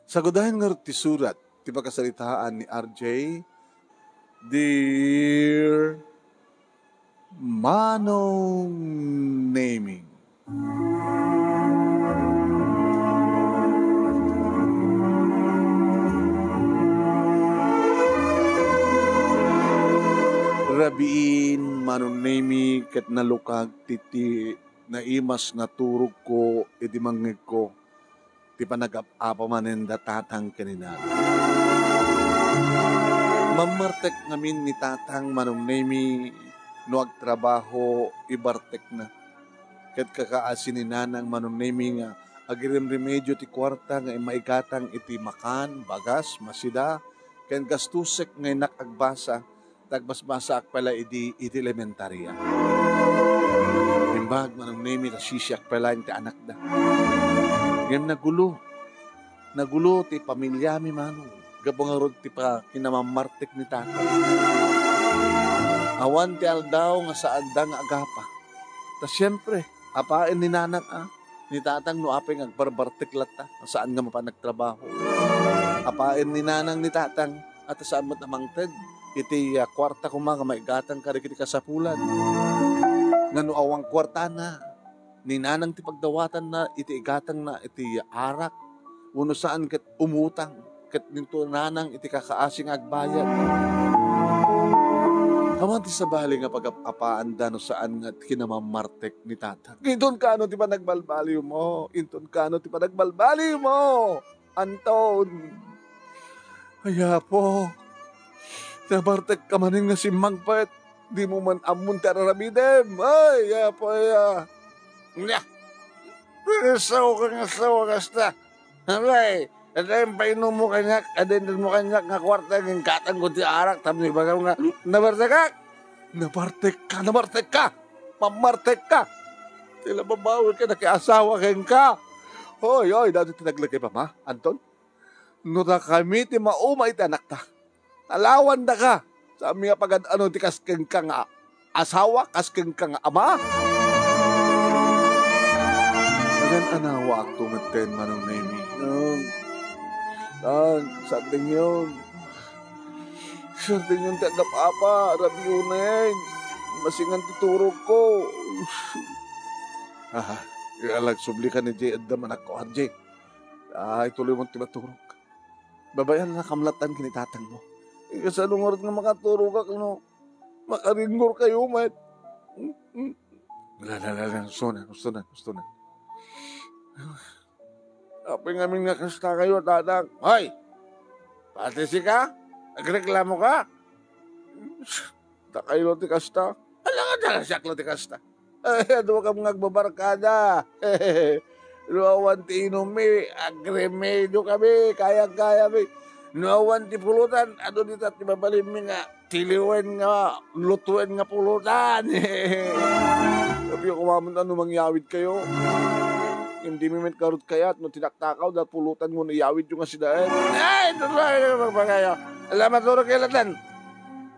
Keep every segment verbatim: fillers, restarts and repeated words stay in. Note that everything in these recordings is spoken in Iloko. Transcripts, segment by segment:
Sagudayen ngarud ti surat ti pakasaritaan ni R J, Dear Manong Naming. Rabiin, Manong Nemi, ket nalukag ti, ti naimas nga turogko idi mangngegko ti panagap-apa manen da tatang ken ni nanang. Mammartek ngamin ni tatang, Manong Nemi, no agtrabaho, ibartekna. Ket kakaasi ni nanang, Manong Nemi, nga agrimremedyo ti kuarta nga maigatang iti makan, bagas, masida, ken gastusek nga innak agbasa, ta agbasbasaak pay la idi iti elementaria. Imbag, Manong Nemi, nasisiak pay laeng ti anakda. Ngem nagulo. Nagulo ti pamilyami, Manong, gapu ngarud ti pa-, kinamammartek ni Tatang. Awan ti aldaw nga saanda nga agapa. Ta siempre, apaen ni Nanang a, ni Tatang no apay nga agbarbartek latta, saan nga mapan agtrabaho. Apaen ni Nanang ni Tatang, a ta saan met a mangted iti, ah, kuarta koma nga maigatang kadagiti kasapulan. Nga no awan kuartana, ni Nanang ti pagdawatanna iti igatangna iti arak, wenno saan ket umutang, ket dinto Nanang iti kakaasi nga agbayad. Awan ti sabali nga pagap-apaanda no saan nga kinamammartek ni Tatang. Inton kano ti panagbalbaliwmo, inton kano ti panagbalbaliwmo, Anton. Ay, Apo, nabartekka manen nga simmangpet. Dimo man ammon ti ar-aramidem. Ay, Apo, ay, ah. Nya, sao ka nga sao kasta. Aray, adda impainummo kaniak, adda intedmo kaniak nga kuarta nga ingatangko ti arak, tapno ibagam nga, nabartekak! Nabartekka, nabartekka! Mammartekka! Ti la babawi ka, nakiasawa kenka! Hoy, hoy, daytoy ti naglagip, Ama, Anton? No dakami ti mauma iti anakta, talawandaka. Saanmi nga pagad-ano ti kas kenka nga asawa, kas kenka nga ama? Nagan-anawaakto metten, Manong Nemi. Nang, nang, sardengyon. Sardengyon ti agap-apa, rabiunen. Masingan ti turogko. Aha, alag subli ka ni Jay, adda manakko, R J. Ay, tuloy mo ti maturog. Babayan na kamlatan ken ni tatangmo. Ikasano ngarud nga makaturogak no makaringgor kayo met? Hmm, hmm. Wala, wala, wala. Gusto na, gusto na, gusto na. Apay ngamin nga kasta kayo, tatang. Hoy! Pati sika? Agreklamo ka? Dakaylo ti kasta. Ala nga dala siak la ti kasta. Ay, adu kam nga agbabarkada. No awan ti inummi, agremedyo kami, kayang-kayami. No awan ti pulutan, adu dita ti mabalinmi nga tiliwen nga, lutuen nga pulutan. Sabi ko, "Mamon, ano mangyawid kayo? Hindi mi met karut kayat, no tinaktakaw, dahil pulutan mo, niyawid yung asidaen." Ay, ito na, ito na, magpagayo. Ala, maturog kayo latan.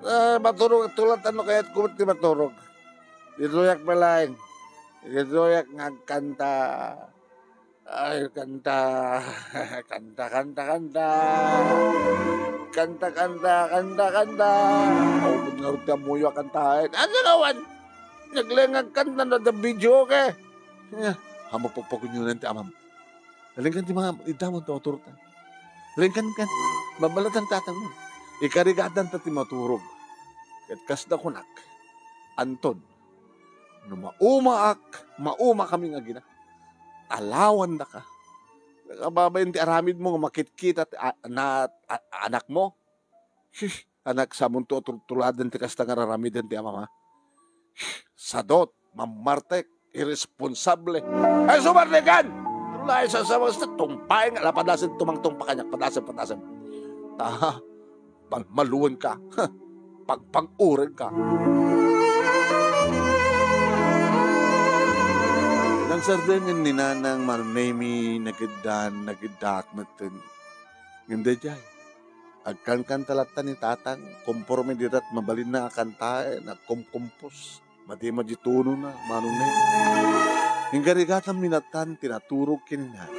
Ah, maturog, tulad ano kayat kumit ti maturog. Ditoyak palaeng. Ditoyak nga agkanta. Ay, kanta. Kanta, kanta, kanta. Kanta, kanta, kanta, kanta. Aw, ba't nga rut ti ammoyo a kantaen? Ano naman? Naglengag kanta na the video, ke? Eh, hamo pagpagunyonan ti amam. Alingkan ti mga idamon ti maturtan. Alingkan kan. Mabalatan tatang mo. Ikarigatan ta ti maturog. Ket kasda kunak, Anton, no maumaak, mauma kami nga agina. Talawandaka. Nakababain ti aramid mo nga makitkita ti a-, na, a-, anak mo. Sis, anak, samunto a tultuladen ti kasta nga raramiden ti amama. Sadot, mammartek, irresponsable. Ay, sumarnekan! Tulay sa sabas na tumpaeng, lapadasen tumangtungpa kaniak, padasen, padasen. Ta, Palmaluenka. Pagpag-urenka. Nagsardengen ni Nanang Manong Nemi, nagiddan, nagiddaak metten. Ngem daydiay, agkankanta latta ni Tatang, konforme ditat mabalinna a kantaen, nagkomkompos. Madi-madi tonona, Manong Nemi. Ingarigatam minatan ti naturog ken ni Nanang.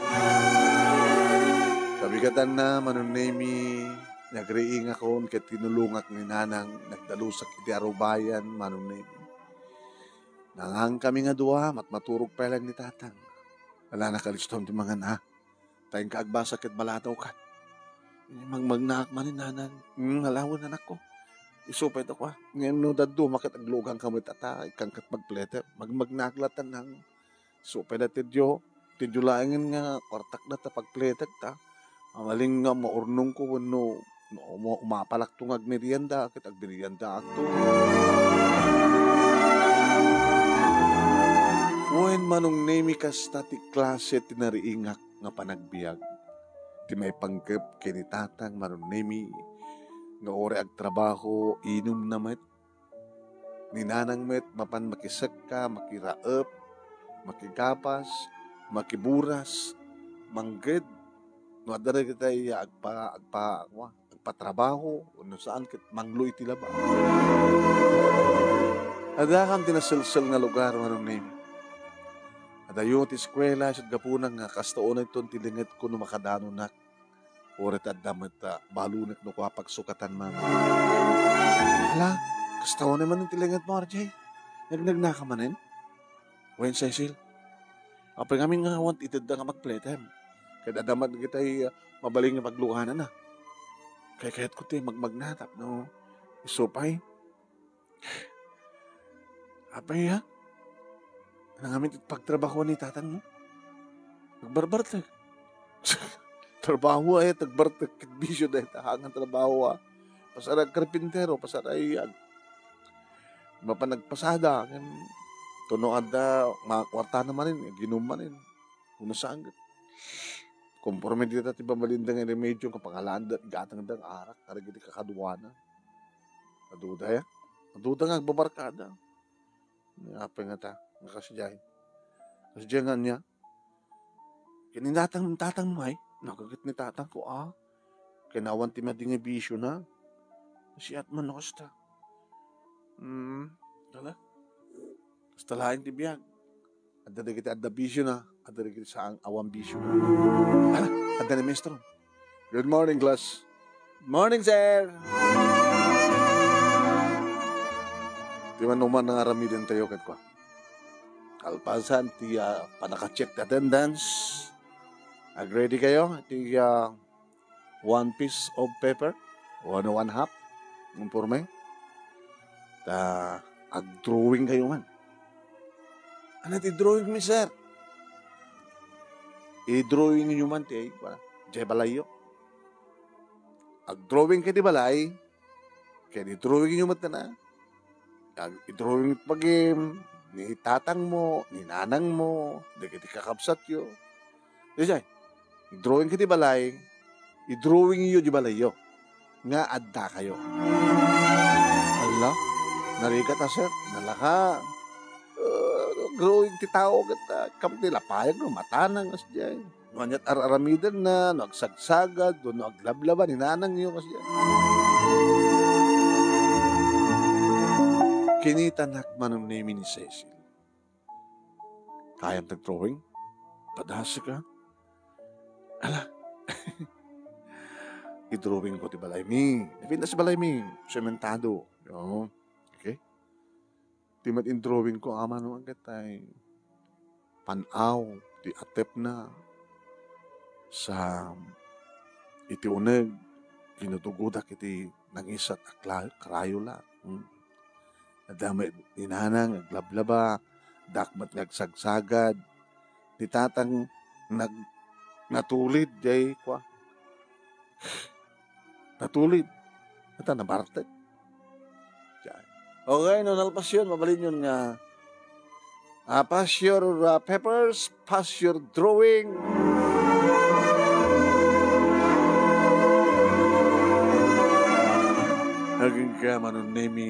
Sabi Gatanna, Manong Nemi, nagriingakon ket tinulongak ni Nanang, nagdalusak iti arubayan, Manong Nemi. Nangankami nga dua, matmaturog pay laeng ni Tatang. Ala, nakalistom ti mangan, ha? Ta inka agbasa ket maladawkan. Magmagnaak manen, Nanang. Hmm, ala wen, anakko. Isu pay ta kua. Ngem no dadduma ket agluganka met ata, ikkan ket magpletek. Magmagnaak latta, Nang. Isu pay da ti Dio. Ti Dio laengen nga kuartak da ta pagpletek ta. Mabalin nga maurnongko wenno no, mo-, umapalakto nga agmerienda ket agmeriendaakto. Wen, Manong Nemi, kasta ti klase ti nariingak nga panagbiag. Ti maipanggep ken ni Tatang, Manong Nemi, nga uray agtrabaho, inumna met. Ni Nanang met mapan makisekka, makiraep, makigapas, makiburas, mangged. No adda dagitay agpa-, agpa-, agpatrabaho, no saan ket manglo iti laba. Adda kam ti naselsel nga lugar, Manong Nemi. Adayo ti eskuela, isu ti gapuna nga kasta unayton ti lingetko no makadanonak. Uray ta adda met, ah, balonek no kua pagsukatan man. Hala, kasta unay manen ti lingetmo, R J? Nagnagnaka manen? Wen, Cecil. Apay ngamin nga awan ti itedda nga magpletem. Ket adda met dagitay, ah, mabalin nga paglugananna. Kaykayatko ti magmagna tapno isu pay. Apay, ha? Nangamin ti pagtrabaho ni tatangmo? Agbarbartek. Trabaho ay agbartek ket bisio dayta nga trabaho, a. Pasaray agkarpintero, pasaray ag-, mapan agpasada, ngem no adda makuartana manen, aginum manen. Umasangget. Konforme dita ti pamalinda nga remedyo nga pangalaanda, igatangda nga arak, kadagiti kakaduana. Aduda ya? Aduda nga agbabarkada. Apay ngata, nga kasdiay. Kasdiay nga ania? Ken ni tatang, tatang mo ay, nagaget ni tatang ko, a. Ken awan ti madi nga bisio na. Siat man no kasta. Hmm, ala. Kasta laeng ti biag. Adda dagiti adda bisio na, adda dagiti saan awan bisio na. Ala, adda ni maestro. Good morning, class. Morning, sir. Ti manuman nga aramiden tayo ket kua. Kalpasan ti, ah, panaka-check ti attendance. Ag-ready kayo? Ti, ah, one piece of paper, one, one half, informe. Ta, ag-drawing kayo man. Ano ti drawing mi, sir? I-drawing niyo man ti, ay, para, jay balayyo. Ag-drawing ka di balay, kaya di drawing niyo man na. Ag-, i-drawing pagim, ni tatang mo, ni nanang mo, dagiti kakabsat yo. Di jay, drawing ka di balay, i-drawing yo di balayyo nga adda kayo. Ala, narigat a, sir, nalaka. Uh, growing ti tao ket, ah, kam ti lapayag no matanang as jay. No aniat ar-aramiden na, no agsagsagad, no aglablaba ni nanang yo as jay. Kinitanak manen ni Cecil. Kayam tag-drawing? Padasek, a. Ala. I-drawing ko ti balay mi. Dipintas balay mi. Sementado. Oo. Okay. Ti met in-drawing ko, ama, no, agad ay pan-aw, ti atep na. Sa iti uneg, kinutugodak iti nangisat a kla-, karayo la. Hmm. Adda met ni nanang aglablaba, dakmet nga agsagsagad. Ni tatang nag-, natulid, jay, kua. Natulid. Ata nabartek. Jay. Okay, no nalpas yun, mabalin yun nga, ah, pass your, ah, papers, pass your drawing. Agingga manen ni Nemi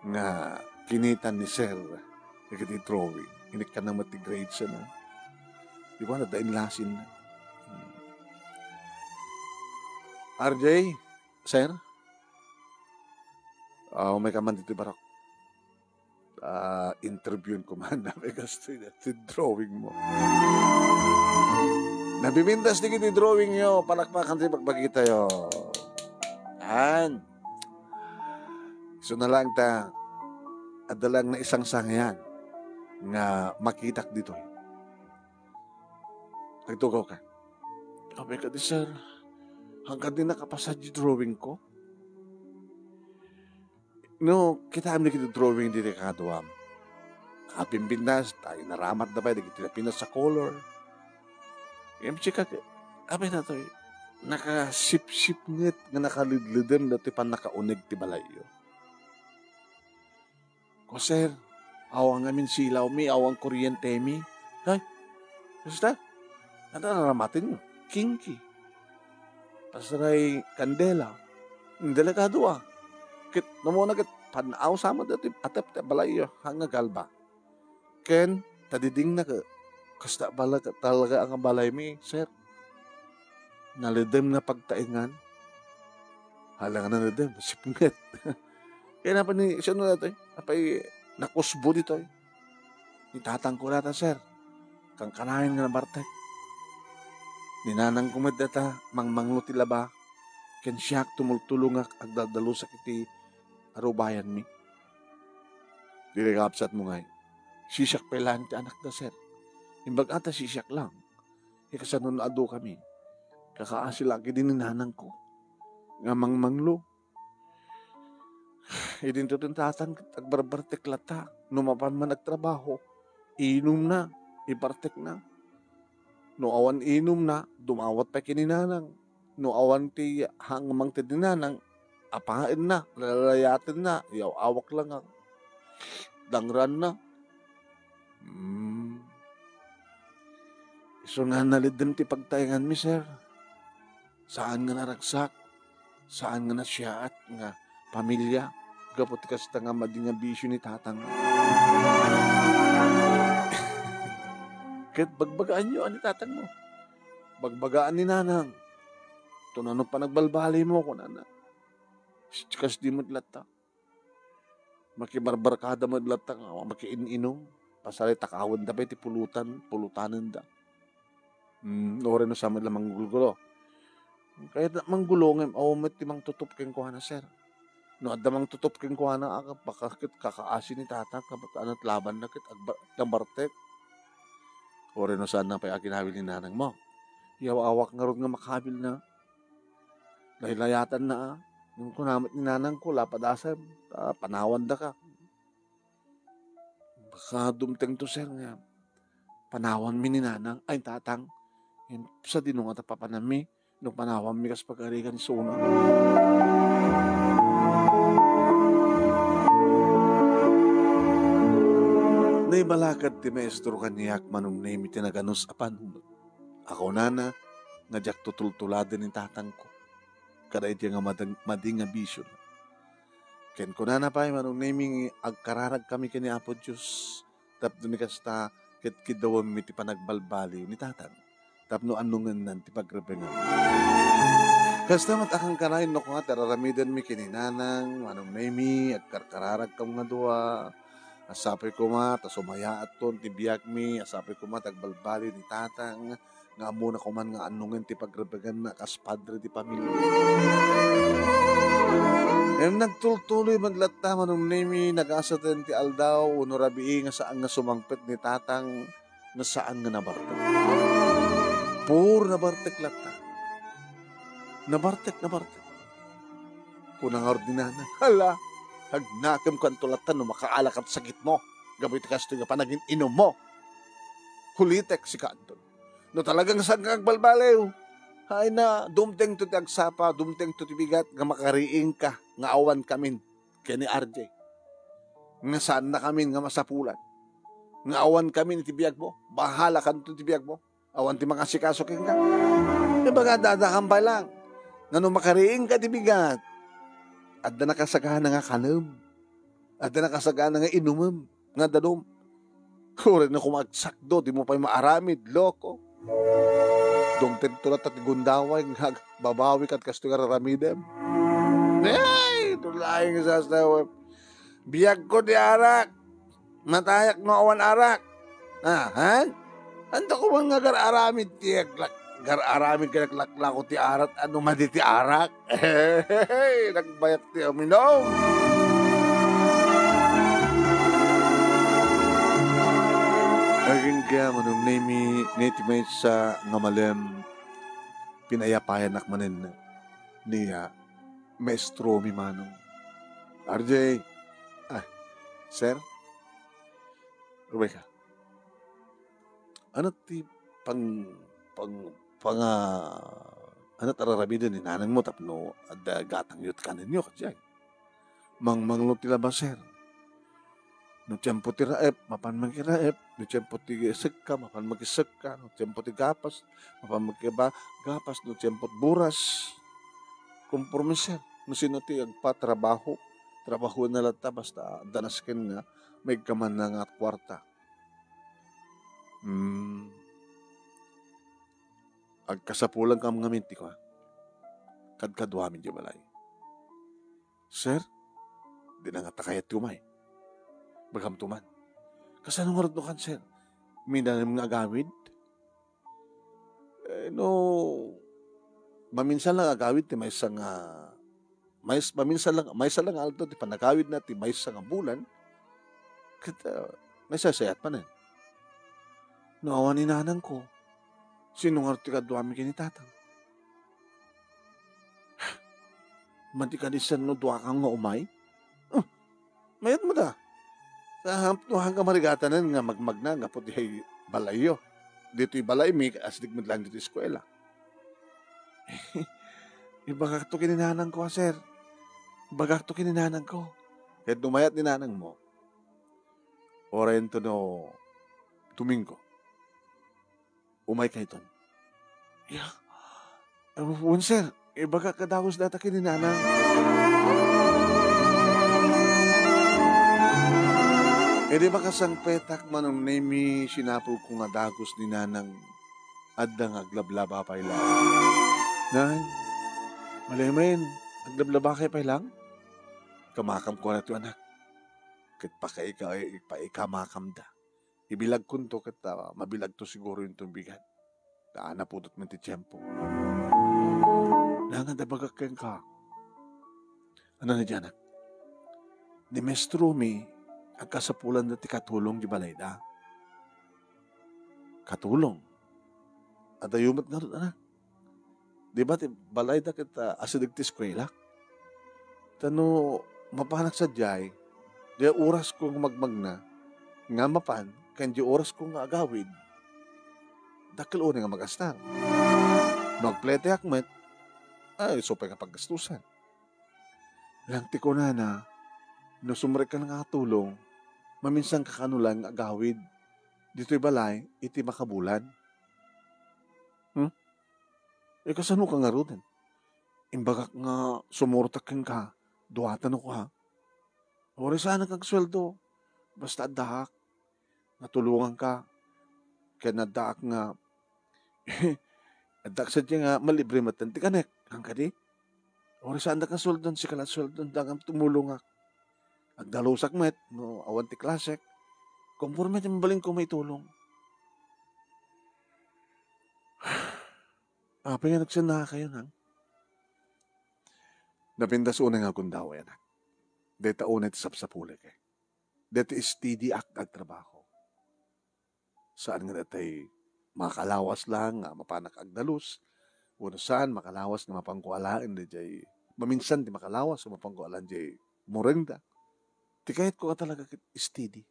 nga kinitan ni Sir dagiti drawing. Inikkan na met ti grades na. Di ba, nadain lasin na. Hmm. R J, Sir? Ah, umay ka man dito, Barok. Ah, interviewin ko man na may gasto na ti drawing mo. Napipintas dagiti drawing yo, palakpakan ti bagbagitayo. Yan. Isuna lang ta, adda lang naisangsangayan nga makitak ditoy. Agtugawka. Apay kadi, sir, hangkadi nakapasa di drawing ko? No, kitaem dagiti drawing ditoy kaduam. Apimbinnas, ta inaramatda pay dagiti napintas a color. Ngem sika, apay datoy, nakasipsipnget nga nakaledledem datoy pannakauneg ti balayyo. Ko, sir, awan ngamin silawmi, awan kuryentemi. Ay, kasta? Ania ti aramatenyo? Kingki. Pasaray kandela. Delikado a. Ket, namuna ket, panaw sa met datoy atep ti balayyo, haan nga galba. Ken, ta didingna ket, kasta bala-, talaga nga balaymi, sir. Naledem nga pagtaengan. Hala nga naledem, sipnget. Kaya napa ni, sino na to eh? Apay, nakusbo dito eh. Ni tatang ko data, sir. Kankanayon nga nabartek. Ni nanang ko met data, mangmanglo ti laba. Ken siak tumultulongak agdaldalusak iti arubayanmi. Diri kabsat mo ngay. Sisiak pay laeng ti anakda, sir. Imbag ata sisiak lang. Ikasano no adu kami. Kakaasi lagi din ni nanang ko. Nga mangmanglo. Idinto ti tatang ket agbarbartek latta. No mapan man agtrabaho, inumna, ibartekna. No awan inumna, dumawat pay ken ni nanang. No awan ti hangmang ti dinanang, apaenna, lalayatenna, yaw-awak lang, dangranna. Hmm. Isu nga naliddem ti pagtaenganmi, sir. Saan nga naragsak, saan nga nasiaat nga pamilia, gapu ti kasta nga madi nga bisio ni tatang. Ket bagbagaanyo a ni tatang mo. Bagbagaan ni nanang. Tunano panagbalbali mo, kunana. Kas di met latta. Makibarbarkada met latta nga makiin-inum. Pasaray takawenda pay ti pulutan, pulutanenda. Hmm, uray no sa met la manggulgulo. Kayatna manggulo ngem awan met ti mangtutup kenkuana, sir. No adda mangtutup kenkuana, aga, baka ket kakaasi ni tatang, kabat anat labanna ket agba-, nabartek. Uray no saanna pay aginawil ni nanang mo. Yaw-awak ngarud nga makabilna. Laylayatanna, ah. Ngem kuna met ni nanang ko, lapadasem, ah, panawandaka. Baka dumteng to, sir, nga panawanmi ni nanang, ay, tatang. Ngem sadino ngata papananmi, no panawanmi kas pagarigan isuna. Naibalakad ti maestro kaniak, Manong Nemi, ti naganus a panunot. A kunana nga diak tutultuladen ni tatangko. Kada iti nga madang-, madi nga bisio. Ken kunana pay, Manong Nemi, agkararag kami ken ni Apo Dios, tapno ni kasta, ket kiddawemmi ti panagbalbaliw ni tatang, tapno annongennan ti pagrebengan. Kasta met a kankanayon no koma ti ar-aramidenmi ken ni nanang, Manong Nemi, agkarkararagkam nga dua, a sapay koma ta sumayaatton ti biagmi, a sapay koma ti agbalbaliw ni tatang, nga ammona koman nga annongen ti pagrebeganna kas padre di pamilya. Ngem nagtultuloy met latta, Manong Nemi, nagasaten ti aldaw wenno rabii nga saan nga sumangpet ni tatang nga saan nga nabartek. Puro nabartek latta. Nabartek, nabartek. Kuna ngarud ni nanang, "Hala, agnakemkanto latta no makaala kat sakitmo. Gapu iti kastoy nga panagin-inummo. Hulitek, sika, Anton. No talagang saan nga agbalbaliw, ay na, dumtengto ti agsapa, dumtengto ti bigat nga makariingka nga awan kamin ken ni R J. Nga saannakamin nga masapulan. Nga awan kamin iti biagmo. Bahalakanto iti biagmo. Awan ti mangasikaso kenka." Ibaga, adda-addakan pay lang. Nga no makariingka iti bigat, adda nakasagana nga kanem. Adda nakasagana nga inumem, nga dadum. Uray no koma agsakdo, dimo pay maaramid, loko. Dumtengto latta ti gundaway nga agbabawi kad kastoy nga ar-aramidem. Ay, ito laeng sasawem. Biagko ti arak. Matayak no awan arak. Ah, han? Anta koman nga agar-aramid ti aglak-, Agar-aramid ka naglaklako ti arat, ano madi ti arak? Nagbayat ti uminom. Agingga, Manong Nemi, nga iti maysa nga malem, pinayapayanak manen ni, ah, maestromi, Manong. R J, ah, sir? Rebecca, ano ti pang-, pang-, panga-, ano ti ar-aramiden ni nanangmo tapno adda gatangyo ti kanenyo, kadiay? Mangmanglo ti labas, sir. No tiempo ti raep, mapan makiraep. No tiempo ti sekka, mapan makisekka. No tiempo ti gapas, mapan makiba-, gapas. No tiempo ti buras, konporme, sir. No sino ti agpatrabaho, trabahoenna latta basta adda nasken nga maikkamanna nga kuarta. Hmm. Agkasapulankam ngamin ti kua, kadkaduami idiay balay. Sir, di na ngata kayat ti umay. Bagamto man. Kasano ngarud no kan, sir? Minalem nga agawid? Eh, no, maminsan lang agawid ti maysa nga, mais-, maminsan lang, maysa lang nga aldaw ti panagawidna ti maysa nga bulan, ket, ah, naisaysayaat manen. No awan ni nanangko, sino ngarud ti kaduami ken ni tatang? Madi kadi, sir, no duakam nga umay? Huh, mayat met a. Sa hap-, no hangka marigatanen nga magmagna gapu diay balayyo. Ditoy balaymi, asdek met laeng ditoy eskuela. Ibagakto ken ni nanangko a, sir. Ibagakto ken ni nanangko. Ket no mayat ni nanangmo, urayento no Domingo, umaykayton. Ya. Wen, sir. Ibagak a dagus dayta ken ni nanang. Idi makasangpetak, Manong Nemi, sinapulko nga dagus ni nanang adda nga aglablaba pay laeng. Nay, malemen, aglablabakay pay laeng? Kamakam kua daytoy, anak. Ket pakaika-, paikamakamda. Ibilagkonto ket, ah, mabilagto siguro inton bigat. Ta napudot met ti tiempo. Nangad, ibagak kenka. Ano na diay, anak? Ni maestromi, agkasapulanda ti katulong di balayda. Katulong? Adayo met ngarud, anak. Di ba ti balayda ket, ah, asideg ti eskuela? Ta no mapanak sadiay, diay orasko nga magmagna nga mapan ken diay orasko nga agawid, dakkel unay nga magastar. No agpleteak met, ay, isu pay nga paggastusan. Lang ti kunana, no sumrekka nga tulong, maminsan kakano laeng nga agawid ditoy balay iti makabulan. Hmm? Eh, kasano ka ngaruden? Imbagak nga sumurtak kenka, duata no kua. Uray saanak nga agsueldo, basta addaak nga tulonganka, ken addaak nga, addaak sadiay nga malibre metten ti kanek, haan kadi? Uray saandak nga sueldon, sika la sueldon, dagam tumulongak. Agdalusak met, no awan ti klasek, konforme ti mabalinko maitulong. Apay nga nagsennaakayo, nang? Napintas unay nga agundaway, anak. Dayta unay ti sapsapulek, eh. Dayta steady ak agtrabaho. Saan nga datay makalawas lang nga mapanak agdalus, wenno saan makalawas nga mapanko alaen dayjay, maminsan ti makalawas nga mapanko alaen jay murengda. Ti kayatko nga talaga ket steady.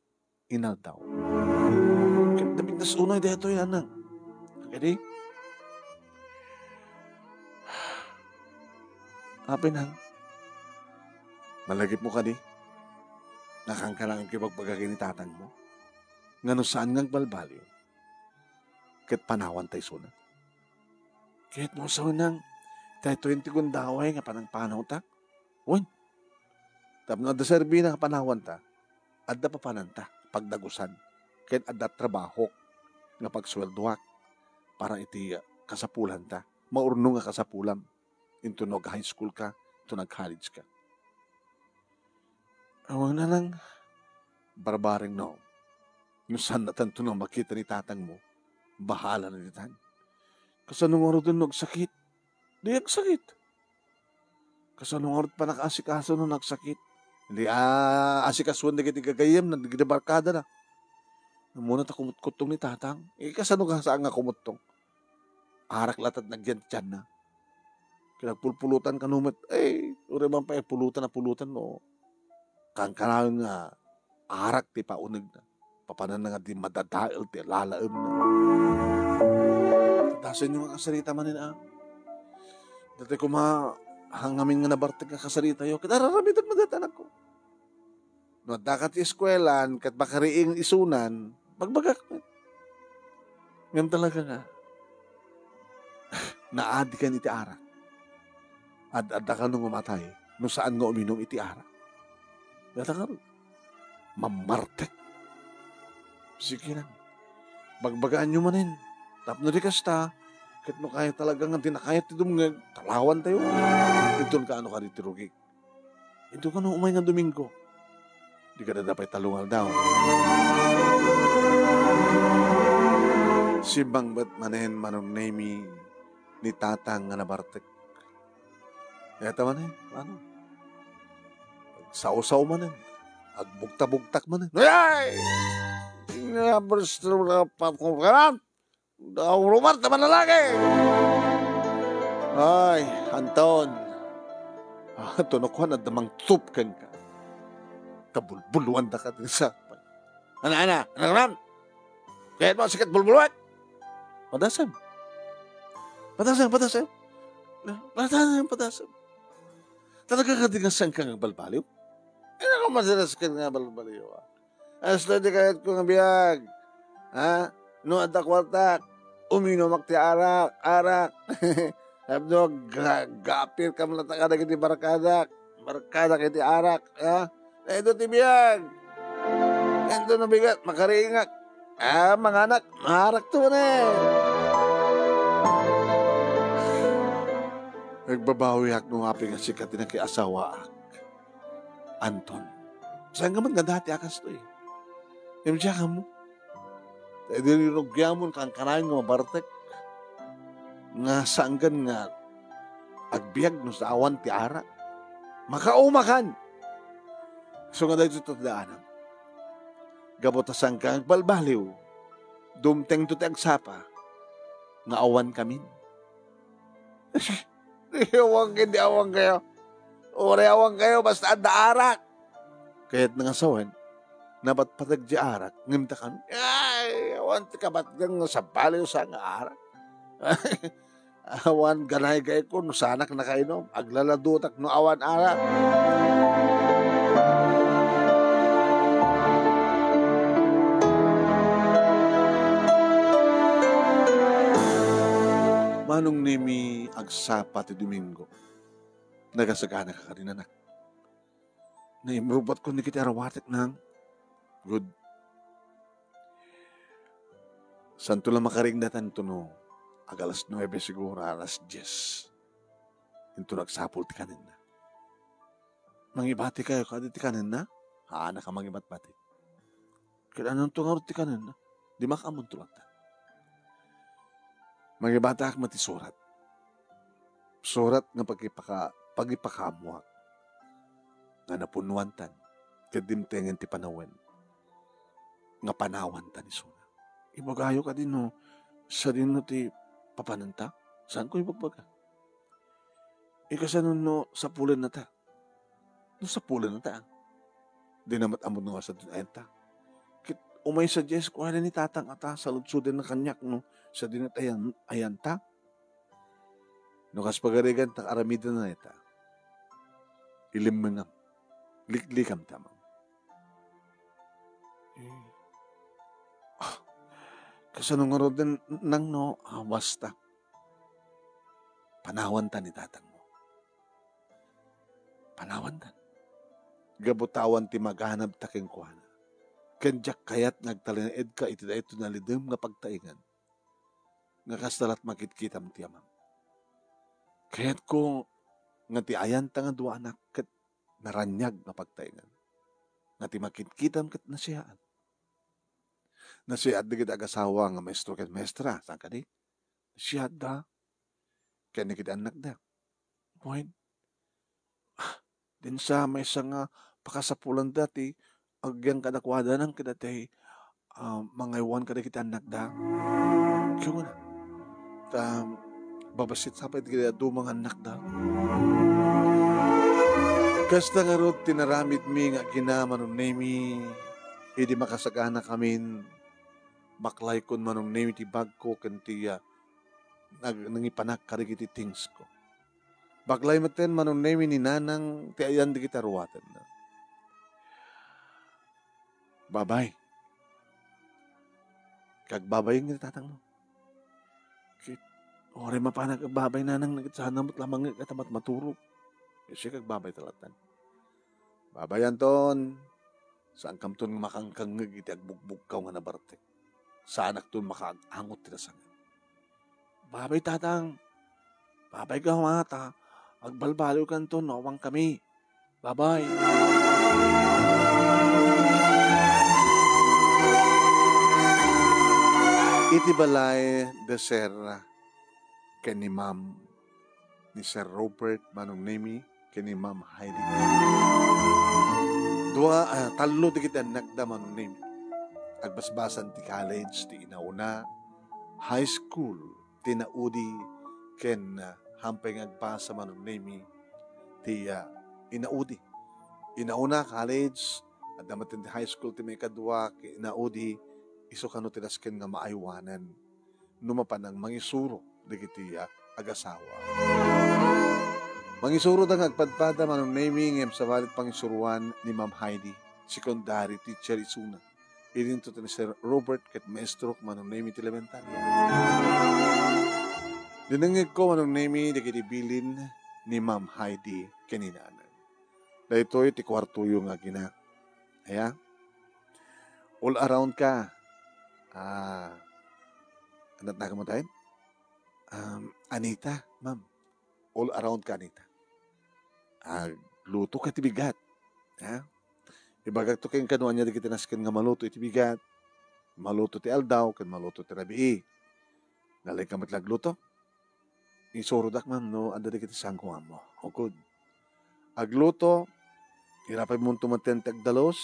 Inaldaw. Ket napintas unay daytoy, anak. Kadi? Apay, nang, nalagipmo kadi? Nakankana nga kibagbaga ken ni tatangmo? Nga no saan nga agbalbaliw, ket panawanta isuna. Ket no sawen, nang, daytoyen ti gundaway nga panangpanawta? Wen, tapno adda serbina nga panawanta, adda papananta, pagdagusan, ken adda trabahok nga pagsueldoak para iti kasapulanta, maurnong a kasapulam, inton no ag-high school ka, inton nag-college ka. Awan, nang, barbareng no. No saan natanto nga makita ni tatangmo, bahala na ditan. Kasano ngaruden no agsakit? Di agsakit. Kasano ngarud pannakaasikaso no nagsakit? Di, ah, asikasuan dagiti gagayyemna, dagiti barkadana. Ammona ta kumutkuttong ni tatang. Eh, kasano nga saan nga kumuttong? Arak latta ti nagyan ti tianna. Kinagpulpulutan kano met, eh, uray man pay pulutan a pulutan no kankanayon nga arak ti paunegna. Papananna nga di madadael ti lalaemna. Tadasenyo nga kasarita manen, a. Datoy koma, ngamin nga nabartek nga kasaritayo, ket ar-aramidek met dayta anakko. No addaka ti eskuelan ket makariing isunan, bagbagak met. Ngem talaga nga, naadikan iti arak. Ad-adda kano nga matay no saan nga uminum iti arak. Dayta ngarud, mammartek. Sige lang. Bagbagaanyo manen. Tapno di kasta, ket no kayat talaga nga di nakayat ti dumngeg, talawantayo. Inton kaano kadi ti rugik. Inton kano umay nga Domingo, di kadada pay tallo nga aldaw. Simmang met manen Manong Nemi ni tatang nga nabartek. Dayta manen, ano? Agsawsaw manen. Agbugta-bugtak manen. Ay! Nga, basta wala pa akong kanan. Daw rumar ta manalagi. Ay, Anton. Ah, tuno kuan adda mangtup kenka. Kabulbuluan da ka din sa. Ana, ana, ana, ana. Kaya mo sikat bulbuluan. Padasem. Padasem, padasem. Padasem, padasem. Talaga ka di nga saan ka nga balbaliw? Ay, naku, madalas ka nga balbaliw, ah. Hasta di kayat ko nga biag. Ha? No, adda kwartak, uminumak ti arak, arak. Tapno, ga-, gapir ka man latta kadagiti barkadak. Barkadak iti arak, ha? Daytoy ti biag. Daytoy no bigat, makaringak. Ah, manganak, maarak to ne. Nagbabawiak no apay nga sika ti nakiasawaak, Anton. Saan nga man nga dati a kastoy? Ngem siak ammo. Ta idi rirugiamon kankanayon nga mabartek, nga saangan nga agbiag no sa awan ti arak. Makaumakan! So nga daytoy ti tadaanam. Gapu ta saanka agbalbaliw, dumtengto ti agsapa nga awan kamin. Di awan ket di awan kayo. Uray awan kayo, basta adda arak. Kayat nga sawen, napatpateg ti arak, ngem ta kami, ay, awan ti kabatgan nga sabali sa nga arak. Awan ganay gayko no saanak nakainom, aglaladutak no awan arak. Manong Nemi, agsapa ti Domingo. Nagasagana ka kadin, anak? Naimrubatkon dagiti arawatek, nang. Good. Santo la makaring dayta no ag-alas nuebe siguro, alas dies. Inton agsapul ti kanenna. Mangibati kayo kadi ti kanenna? Haannak a mangibatbati. Ket anonto ngarud ti kanenna? Di makaammonto latta. Mangibatiak met ti surat. Surat nga pagipaka-, pagipakaammoak nga napunnuantan ket dimtengen ti panawen nga panawantan isuna. Ibagayo kadi no sadino ti papananta? Saanko ibagbaga? Ikasano no sapulennata? No sapulennata, dina met ammo no sadino ayanta. Ket umay sadiay, kuana ni tatang a ta saludsodenna kaniak no sadino ayan-, ayanta. No kas pagarigan ta aramiden dayta, ilimmengam, liklikam ti amam. Eh, ah, kasano ngaruden, nang, no? Ah, basta. Panawantan ni tatangmo. Panawantan. Gapu ta awan ti maganabta kenkuana. Ken diak kayat nga agtalinaedka iti daytoy nalidem nga pagtaengan. Nga kasta la't makitkitam ti amam. Kayatko nga ti ayanta nga dua anak ket naraniag nga pagtaengan. Nga ti makitkitam ket nasiaat. Nasiaat dagiti agasawa nga maestro ken maestra, saan kadi? Siatda, ken dagiti annakda. Wen, ah, dinsa maysa nga pakasapulanda ti agyan kadakuada, nang kadagiti, ah, mangaywan kadagiti annakda. Kayat ta babassit sa pay dagiti dadduma nga annakda. Kasta ngarud ti naramidmi nga agina, Manong Nemi, idi makasaganakamin, baklaykon, Manong Nemi, ti bagko ken ti, ah, nag-, nangipanak kadagiti things ko. Baklay metten, Manong Nemi, ni Nanang ti ayan dagiti aruatenna. Babay. Kagbabayen nga tatangmo. Ket, uray mapanak agbabay, Nanang, nagit sana met lamang nga katamat maturog. Ket siya kagbabayta lattan. Babay Anton, saankamton makangkangngeg iti agbugbugkaw nga nabartek. Saanakton makaag-angot ti nasangan. Babay, Tatang. Babay, Gawata. Agbalbaliwkanton no awankami. Babay. Iti balay, Sir, ken ni Ma'am, ni Sir Robert, Manong Nemi, ken ni Ma'am Heidi. Dua, ah, tallo dagiti annakda, Manong Nemi. Agbasbasan ti college, ti inauna, high school, ti naudi, ken, ah, hampay nga agbasa, Manong Nemi, ti, ah, inaudi. Inauna, college, adda met ti high school ti maikadua, ken inaudi, isu kano ti nasken nga maaywanan no mapanang mangisuro dagiti, ah, agasawa. Mangisuroda nga agpadpada, Manong Nemi, ngem sabali ti pangisuroan ni Ma'am Heidi, secondary teacher isuna. Idinto ti ni Sir Robert ket maestro, Manong Nemi, ti elementarya. Dinengngegko, Manong Nemi, dagiti bilin ni Ma'am Heidi ken ni Nanang. Daytoy ti kuartoyo nga agina. Aya? All around ka. Ah, anat na kamo tayo? Um, Anita, ma'am. All around ka, Anita. Agluto ka ti bigat. Ha? Ibagak to ken kano ania dagiti nasken nga maluto iti bigat. Maluto ti aldaw, ken maluto ti rabii. Nalaing ka met la agluto? Isurodak, ma'am, no adda dagiti sangoanmo. Ukod. Agluto, irapay mo to metten ti agdalus,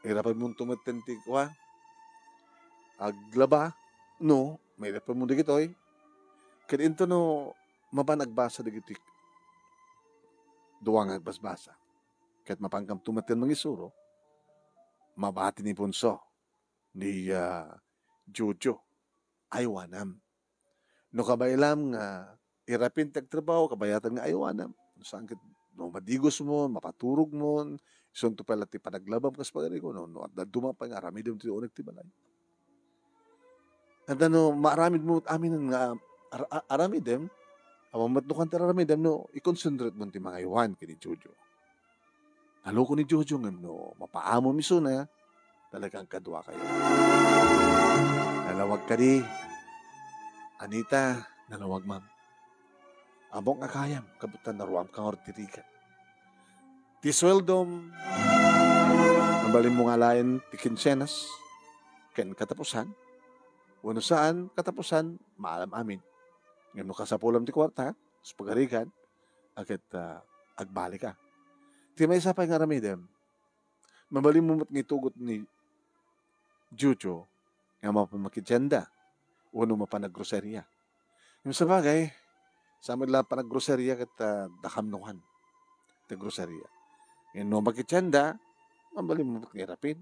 irapay mo to metten ti kua, aglaba, no, mairapay mo dagitoy. Ket into no, mapan agbasa dagiti dua nga agbasbasa. Ket mapankam to metten mangisuro, mabati ni Bunso, ni, ah, Jojo, aywanam. No kabaylam nga irapin ti agtrabaho, kabayatan nga aywanam. No saan ket, no madigos mo, mapaturog mo, isunto pay la ti panaglabam kas pagarigo, no, no, adda duma pay nga aramidem ti uneg ti balay. Adda no, maaramid mo amin nga ar-, a-, aramidem, awan met no kan ti aramidem, no, i-concentrate mo ti mangaywan ken ni Jojo. Naloko ni Jojo ngem no mapaamom isuna, talagang kadua kayo. Nalawag kadi, Anita, nalawag, ma'am. Ammok nga kayam, kabutan naruam ka nga ti rigat. Ti sueldom, mabalin mo nga laen ti kinsenas, ken katapusan, wenno saan, katapusan, maalam amin. Ngem no kasapulam ti kuarta, sa pagarigan, aket, ah, agbalik ka. Ti maysa pay nga aramidem, mabalin mo met nga itugot ni Jojo nga mapan makitienda wenno mapan aggroseria. Ngem sabagay, sa met la panaggroseria ket, ah, dakam no kan ti groseria. Ngem no makitienda, mabalin mo met nga irapin.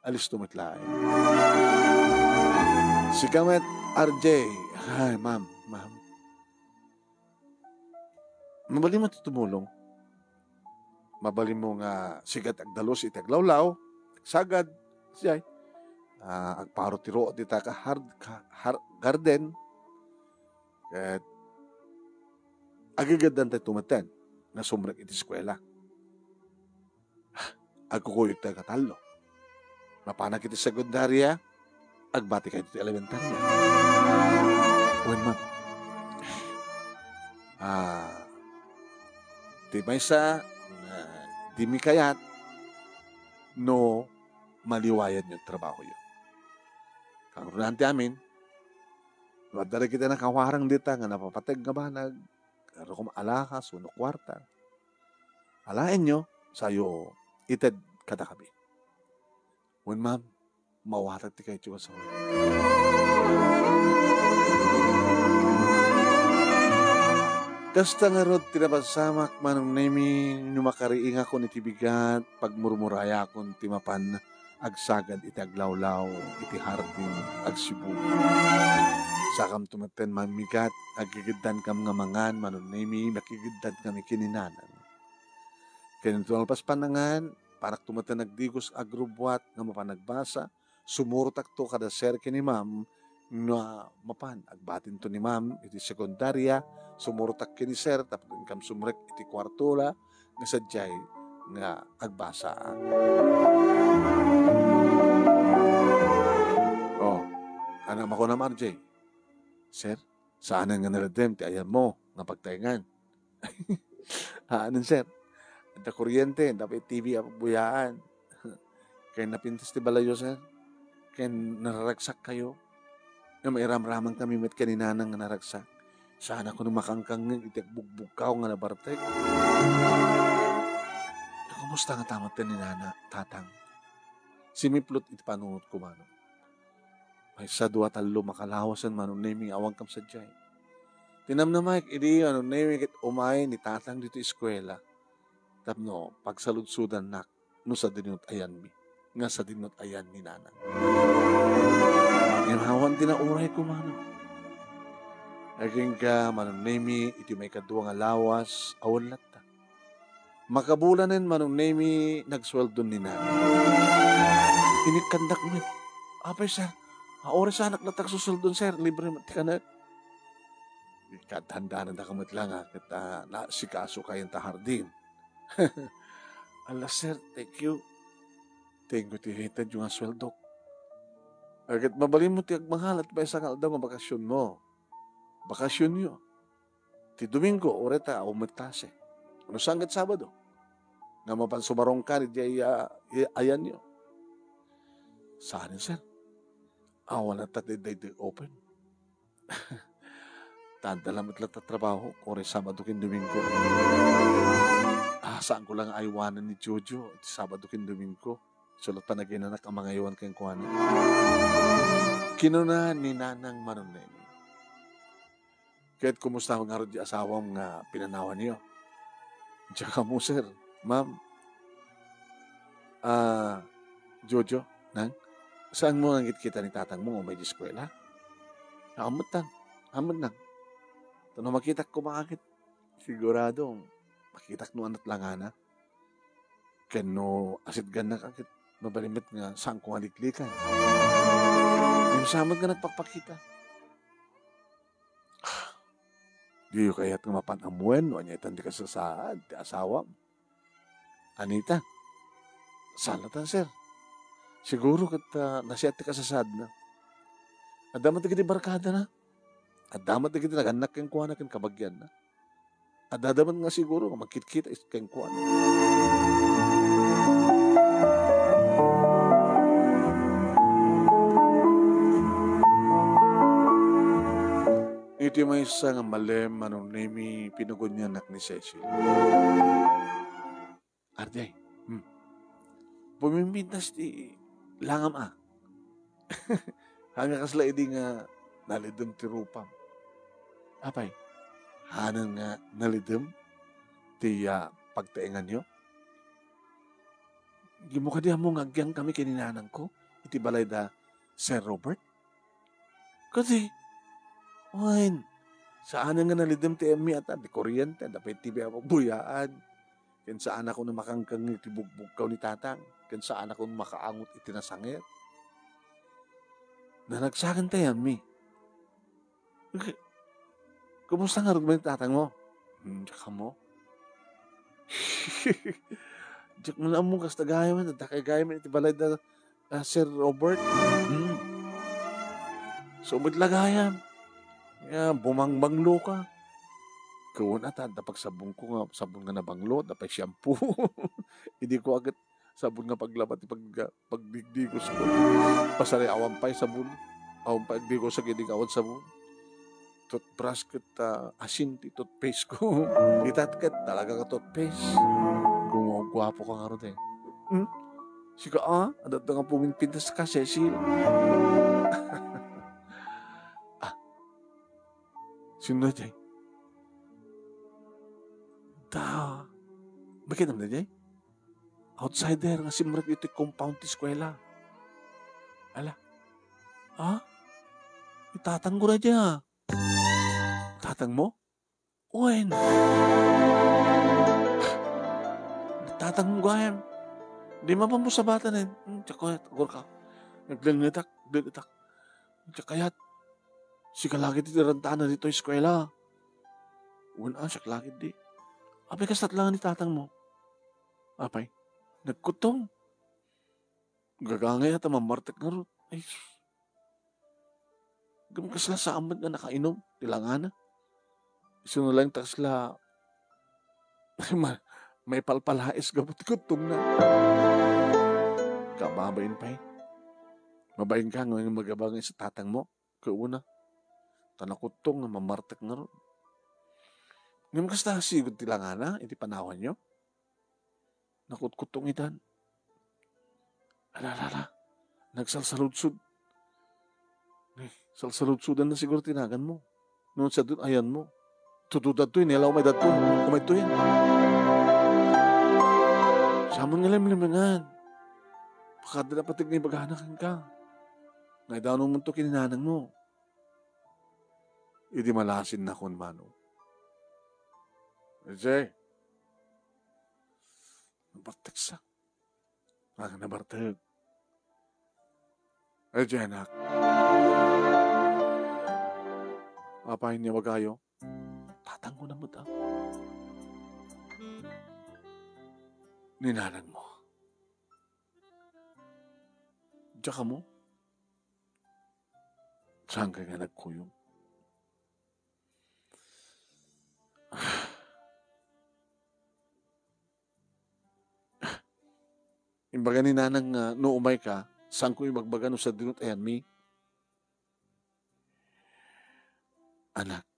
Alisto met laeng. Sika met, R J. Ay, ma'am, ma'am. Mabalin mo ti tumulong. Mabalin mo nga sigat agdalus iti aglawlaw, agsagad, siay. Ah, agparo ti ruot dita ka hard-, ka har-, garden. Ket agigaddan tayo tumeten nga sumrek iti eskuela. Agkukuyog tayo katallo. Mapanak iti sekundaria, agbati kayo iti elementarya. Wen, ma'am. Ah, ti maysa, ah, di mi kayat no maliwayan yung trabaho yun. Kangrunan ti amin, Adda dagiti nakawarang dita nga napapateg nga banag, rukom alahas wenno kuarta. Alaenyo, sayo ited kadakami. Wen, ma'am, mawatag ti kayatyo nga sawen. Kasta ngarud ti napasamak, Manong Nemi, no makariingakon iti bigat, pagmurmurayakon ti mapan agsagad iti aglawlaw iti hardin agsibug. Sakamto metten mammigat, agigiddankam nga mangan, Manong Nemi, makigiddankami ken ni Nanang. Ken iti malpas pannangan, parakto metten agdigos agrubbuat nga mapan agbasa, sumurotakto kada sir ken ni ma'am nga mapan agbatinto ni ma'am iti sekundaria, sumurotak ken ni sir tapno inkam sumrek iti kuarto la nga sadiay nga agbasa. Oh, ano makunam, R J? Sir, saanen nga nalidem ti ayanmo nga pagtaengan? Haanen, sir. Adda kuryente, adda pay T V a pagbuyaan. Ken napintas ti balayyo, sir. Ken nararagsak kayo. Nga mairamraman kami met ken ni Nanang nga naragsak. Saan ako no makangkangngeg iti agbugbugkaw nga nabartek. Kumusta nga tamat ken ni Nana, Tatang? Simiplot iti panunot ko, Manong. Maysa, dua, tallo, makalawasen, Manong Nemi, awan kam sadiay. Tinamnamaek idi, Manong Nemi, ket umay ni Tatang ditoy eskuela tapno pagsaludsodannak no sadino ti ayanmi, nga sadino ti ayan ni Nanang. Ngem awan ti naurayko, Manong. Agingga, Manong Nemi, iti maikadua nga lawas, awan latta. Makabulanen, Manong Nemi, nagsueldon ni Nanang. Inikkandak met. Apay, sir? Aoresanak latta agsusueldon, sir. Libre met ti kanek. Ikadhandana da ka met lang, ah, ket, ah, naasikaso kayan ta hardin. Ala, sir, thank you. Thank you ti itedyo nga sueldok. Ket mabalinmo ti agmangalat maysa nga aldaw nga bakasionmo. Bakasionyo. Ti Domingo, uray ta awan met klase. No saan ket Sabado, nga mapan sumarungkan idiay, ah, i-, ayanyo. Saan, sir? Awan latta ti daydi open. Ta adda lamet latta trabaho, uray Sabado ken Domingo. Ah, saanko lang nga aywanen ni Jojo ti Sabado ken Domingo. Isu latta naginanak a mangaywan kenkuana. Kinuna ni Nanang Manong Nemi. Ket kumusta ngarud ti asawam nga pinanawanyo? Diak ammo, sir, ma'am. Ah, Jojo, Nang, saanmo nga kitkita ni tatangmo nga umay idiay eskuela? Ammot, Nang. Ammot, Nang. Ta no makitak koma ket, sigurado, makitak no anat langana. Ken no asitgannak ket, mabalin met nga saanko nga liklikan. Ngem saan met nga nagpakpakita? Diyo kayat nga mapan-ammoen no ania itan ti kasasaad ti asawam? Anita, saan latta, sir? Siguro ket, ah, nasiat ti kasasaadna. Adda met dagiti barkadana. Adda met dagiti nagannak kenkuana ken kabagianna. Adda met nga siguro nga magkitkita is-, kenkuana. Iti maysa nga malem, Manong Nemi, pinagunianak ni Cecil. Ardiay, hmm. Pumimpintas ti langam, a. Haan nga kasla idi nga nalidem ti rupam. Apay, haanen nga nalidem ti, ah, pagtaenganyo? Ngem kadi ammo nga agyangkami ken ni nanangko iti balay da Sir Robert? Kadi, wen, saanen nga nalidem ti ayanmi a ta, adda kuryente, adda pay T V a pagbuyaan. Ken saanakon a makangkangngeg ti bugbugkaw ni tatang, ken saanakon makaangot iti nasangir. Naragsaken ti ayanmi. K-, kumusta ngarud man ni tatangmo? Hmm, diak ammo. Diak man ammo kasta gayam, adda kay gayam iti balay da, ah, Sir Robert. Hmm. So, met la gayam. Ya, bumangbanglo ka. Kawan ata, adda pagsabonko nga, sabon nga nabanglo, adda pay shampoo. Idi ko agad sabon nga paglaba ti pag-, pagdigdigos ko. Pasari awan pay sabon. Awan pay agdigos sa giding awan sabon. toothbrush ket, ah, asin ti toothpaste ko. Ita ket talaga nga toothpaste. Gumguapo ka ngarud, eh. Hmm? Sika, ah? Adda nga puminpintas ka, Cecil. Ah. Sino jay? Da. Bakit naman jay? Outsider nga simrek iti compound ti eskwela. Ala. Ah? Itatang ko na dyan, ah. Tatang mo? Wen. Tatang mo gayam. Di mapan mo sabatan, eh. Hmm, tsaka, agor ka. Naglengetak, naglengetak. Tsaka kayat. Sika lagi ti rantana dito eskwela. Wen, ah, siak lagi di. Apay, kastat lang ni tatang mo. Apay, nagkutong. Gagangay at mamartek ngarud. Ay, sus. Ngem kasla saan met nga nakainum ti langana. Isu no laeng ta kasla ma-, maipalpalais gapu ti kuttongna. Kababain pay. Mabain ka nga magabangay sa tatang mo. Kauna. Ta nakuttong nga mamartek ngarud. Ngem kasta sigud ti langana iti panawanyo? Nakutkuttong itan. Ala, ala, ala. Nagsalsaludsod. Eh, salsaludsodanna siguro ti naganmo. No, sa dun, ayanmo. Tutuda to, inelaw may dadto. Kumay to yan. Samon nga lemlemengan. Pakadda na patag nga ibagana kenka. Nga idano mo to kininanang mo. Idi malasin na kun mano. Jay. Nabarteksa. Ah, nabartek. Ay, Jenak. Apay ni wagayo? Tatang ko na mo ta. Ninanang mo. Diyan ka mo? Saan ka nga nagkuyog? Imbaga ni Nanang nga no umay ka, saan ko ibagbaga no sa dinut ayanmi? Anak,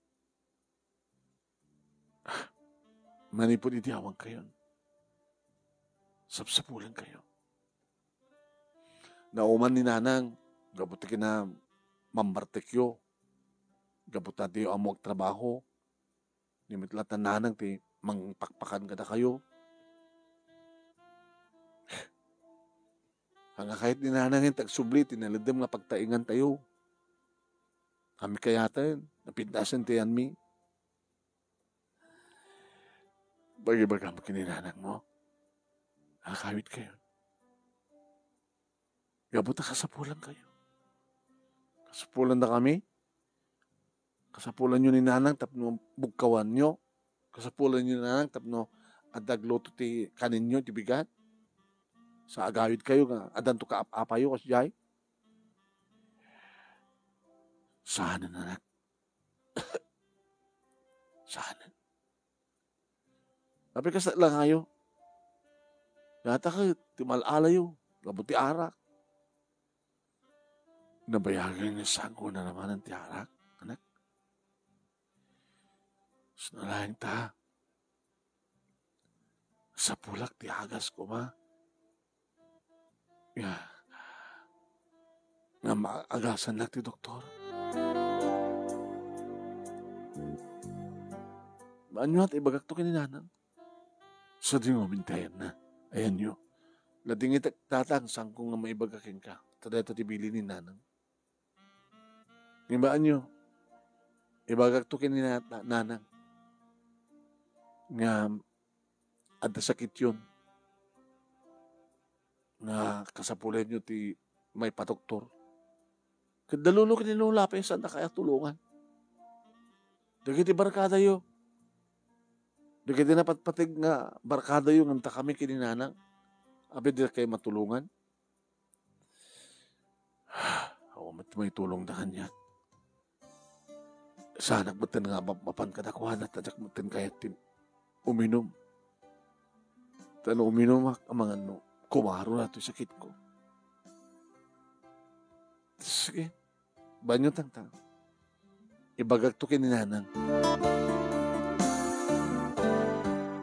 manipud iti awan kayon, sapsapulan kayo. Nauman ni Nanang, gapu ti kina mammartekyo, gapu ta diyo ammo agtrabaho, ni met la ta Nanang ti mangpakpakan kadakayo. Anga kayat ni Nanang ti agsubli ti nalidem nga pagtaingan tayo. Kami kayaten, napintasen ti ayanmi. Bagibagam ken ni Nanang mo. Agawid kayo. Gapu ta kasapulan kayo. Kasapulan da kami. Kasapulan nyo ni Nanang tapno bugkawan nyo. Kasapulan nyo ni Nanang tapno adda agluto ti kaninyo, ti bigat. Sa agawid kayo nga addanto kaap-apayo, kasdiay. Saanen, anak. Saanen. Apay kasta la kayo. Yata ka, ti mal-alayo, gapu ti arak. Nabayagan nga saan ko nanamanan ti arak, anak. Saan laeng ta? Sapulak ti agas ko, ma. Nga, nga maagasannak ti doktor. Maanyo at ibagak to ken ni Nanang? Sa di mo bintayan na. Ayan yo. Ladingitek tatang sangko nga maibaga kenka. Ta dayta ti bili ni Nanang. Ngem maanyo, ibagak to ken ni na-, na-, Nanang. Nga adda sakityon nga kasapulanyo ti maipadoktor. Ket da lolo ken ni lola pay saan da kaya tulongan. Dagiti barkadayo, dagiti napatpateg nga barkadayo ngem ta kami ken ni Nanang, apay dida kayo matulongan? Awan met maitulongda kaniak. Saanak metten nga map-, mapan kadakuada ta diak metten kayat ti uminum. Ta no uminumak, amangan no kumaro la toy sakitko. Sige, banyo tangtang. Ibagakto ken ni Nanang.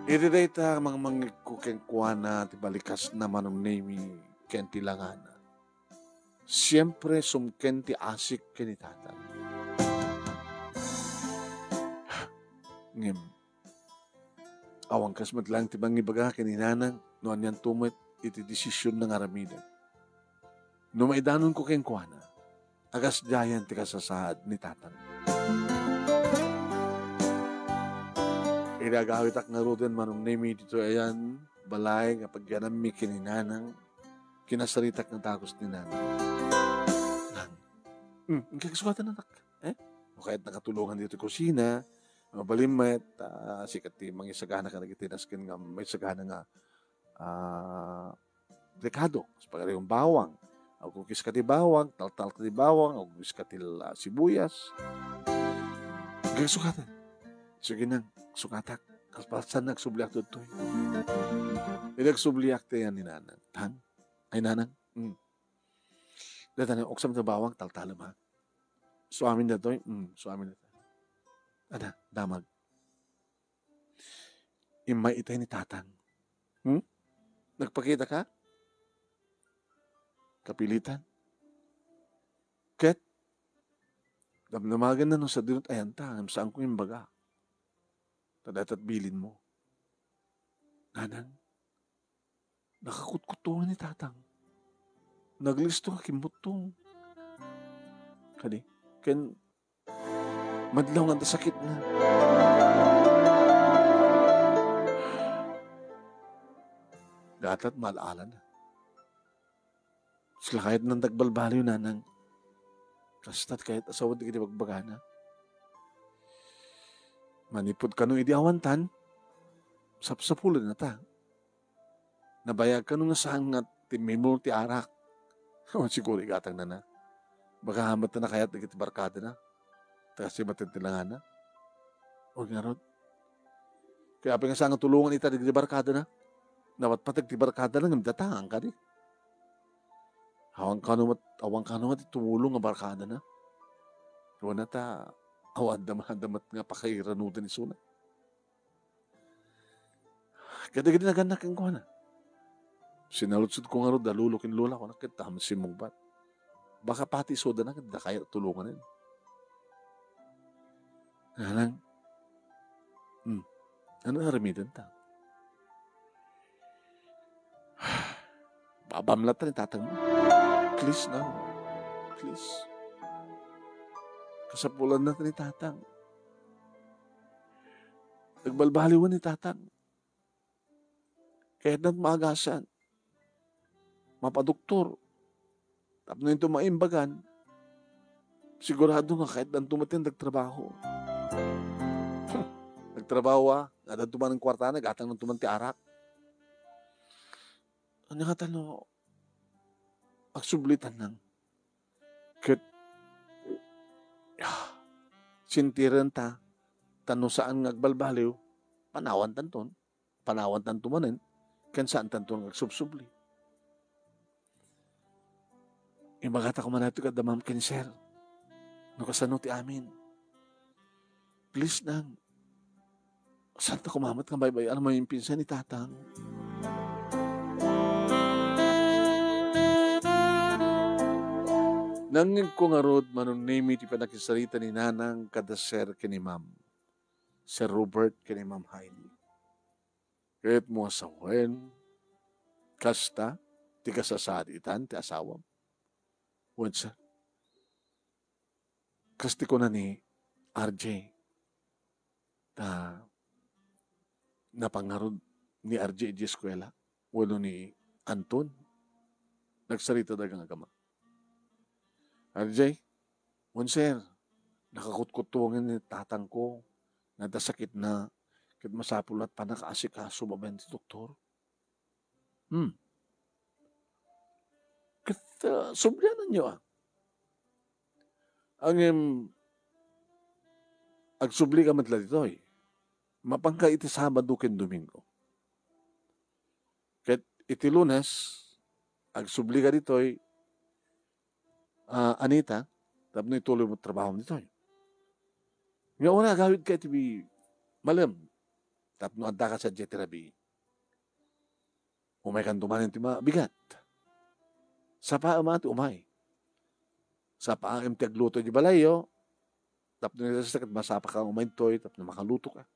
Iti dayta, mangmangngegko kenkuana ti balikasna, Manong Nemy, ken ti langana. Siempre, sumken ti asik ken ni Tatang. Ngem, awan kas met laeng ti mangibaga ken ni Nanang no anianto met iti desisionna nga aramiden. No maidanonko kenkuana, agasdiayen ti kasasaad ni Tatang. Idi agawitak ngaruden, Manong Nemy, ditoy ayan balay nga pagyanammi ken ni Nanang, kinasaritak nga dagus ni Nanang. Nang, "Hmm, inka kasugatan, anak. Eh? No kayat nakatulongan ditoy kusina, mabalin met, ah, sika ti mangisagana kadagiti nasken nga maisagana nga, ah, rekado, kas pagarium bawang. Agkukis ka ti bawang, taltal ka ti bawang, agkukis ka ti la-, sibuyas." Inka kasugatan. "Sige, Nang, sugatak. Kalpasan, agsubliak ditoy." Idi agsubliak ti ayan ni Nanang. "Tang, ay, Nanang. Hmm. Dayta, Nang, uksam ti bawang, taltalem, ha? Suamin daytoy? Hmm, suamin daytoy." Ada, damag. Immay itay ni Tatang. Hmm? Nagpakita ka? Kapilitan. Ket, damdamagen na no sadino ti ayanta, ngem saanko imbaga. Ta dayta ti bilinmo. Nanang, nakakutkutongan ni Tatang. Naglisto nga kimmuttong. Kadi, ken madlaw nga adda sakitna. Dayta ti maal-alana. Sika kayat nang agbalbaliw, Nanang. Kasta ti kayat a sawen dagiti bagbagana. Manipud kano idi awantan, sapsapulennata. Nabayag kano nga saan nga timmimul ti arak. Awan siguro igatangna. Baka met nakayat dagiti barkadana. Ta kasi matintilangana. O ngarud. Kaya apay nga saan nga tulongan ita dagiti barkadana. Napatpateg ti barkadana ngem datang kadi. Awan kano met, awan kano met tumulong nga barkadana. Kuna ta, awan da, da met nga pakairanudan isuna. Kadagidi nagannak kenkuana. Sinaludsodko ngarud da lolo ken lola, kunak ket ta met simmungbat. Baka pati isudana ket da kayat tulonganen. Nanang, hmm, ano aramidenta? Babamlatan ni Tatang. Please, Nang. Please. Kasapulannata ni Tatang. Nagbalbaliwan ni Tatang. Kayatna ti maagasan. Mapadoktor. Tapno inton maimbagan, sigurado nga kayatnanto met ti nagtrabaho. Nagtrabaho, a, addanto manen kuartana, gatangnanto man ti arak. Ania ngata no agsublitan, Nang? Ket, ah, sintirenta, ta no saan nga agbalbaliw, panawantanton, panawantanto manen, ken saantanton nga agsubsubli. Imbagata koma daytoy kadda ma'am ken sir. No kasano ti amin. Please, Nang. Santa kumamat nga baybay-an a maminpinsan ni Tatang. Nangngegko ngarud, Manong Nemy, ti pannakisarita ni Nanang kada Sir ken ni Ma'am. Sir Robert ken ni Ma'am Heidi. Ket mo a sawen, kasta ti kasasaad itan ti asawam? Wen, sir. Kas ti kuna ni R J, ta napan ngarud ni R J idiay eskuela, wenno ni Anton. Nagsarita daga nga agama. "R J, wen, sir, nakakutkutuangen ni tatangko nga adda sakitna, ket masapul a pannakaasikaso babaen ti doktor." Hmm. Ket, ah, subliananyo, a. Ngem, agsubli ka met la ditoy. Mapanka iti Sabado ken Domingo. Ket iti Lunes, agsubli ka ditoy, ah, Anita, tapno ituloy mo trabahom ditoy. Nga una, agawidka iti bi-, malem, tapno addaka sadiay ti rabii. Umaykanto manen ti mabigat. Sapaem a ti umay. Sapaem ti agluto iti balayyo, tapno ita ket masapaka nga umay ditoy tapno makalutoka.